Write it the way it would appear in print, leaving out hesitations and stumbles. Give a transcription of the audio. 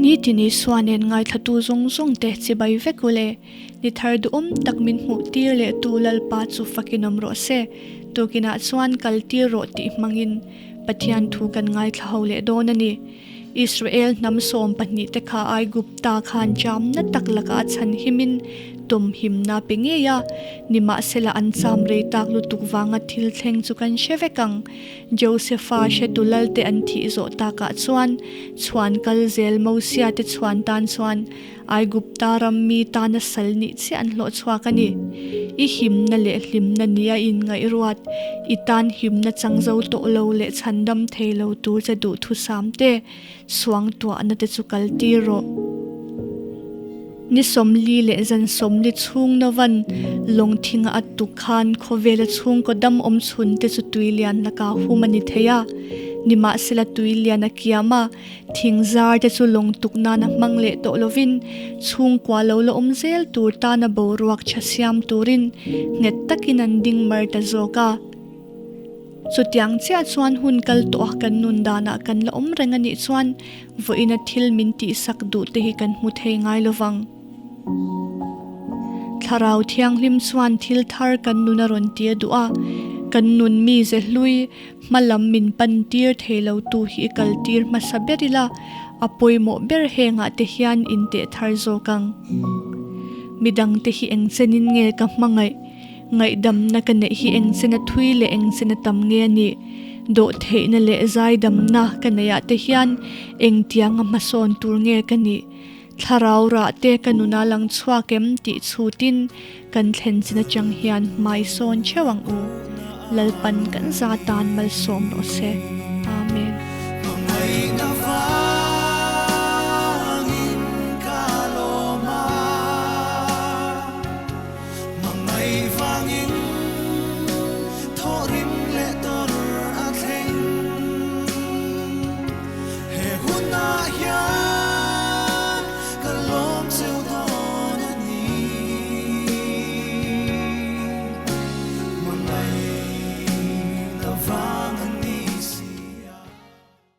Nitin Isua nen ngaithlatu zawng zawng te chibai vek u le. Ni thar duhawm tak min hmuh tir leh tu Lalpa chu fakin awm rawh se. Tukinah chuan kal tir rawh tih hmangin Pathian thu kan ngaithla ho leh dawn a ni. Israel hnam 12 te kha Aigupta khan chamna tak lakah a chhan himin tum himna pe ngei a, nimahsela an cham rei tak lutuk vanga thil thleng chu kan hre vek ang. Josefa hretu lalte an thih zawh takah chuan chhuan kal zel Mosia te chhuan tan chuan Aigupta ram mi tana sal nih chiah an hlawh chhuak a ni. I himna leh hlimna nia inngaihruat, i tan himna chang zo tawh lo leh chhandam thei lo tur che duhthusam te, suangtuahna te chu kal tir rawh. Ni 40 leh zan 40 chhung Novan lawng thinga a tuk khan khawvela chhungkaw dam awm chhun te chu tui lian lakah hum a ni thei a. Nimahsela tui lian a kiam a, Thing zar te chu lawng tuk nana hmang leh tawh lovin chhungkua lo la awm zel tur tana boruak tha siam turin nghet takin an ding mar ta zawk a. Chutiang chiah chuan hun kal tawh a kan nun danah kan la awm reng a nih chuan vawiina thil min tihsak duh te hi kan hmu thei ngai lovang. Thlarau Thianghlim chuan thil thar kan nun a rawn ti a duh a, kan nun mize hlui, Hma lam min pan tir thei lo tu hi i kal tir hmasa ber ila, a pawimawh ber hengah te hian in teh thar zawk ang. Midang te hi eng chenin nge ka hmangaih? Ngaihdamna ka neih hi eng chena thui leh eng chena tam nge a nih? Dawhtheihna leh zaidamna ka neihah te hian engtianga hmasawn tur nge ka nih? Thlarau rah te ka nuna lang chhuak em tih chhutin kan thlen chin atang hian hmai sawn theuh ang u. Lalpan kan za tan malsawm rawh se.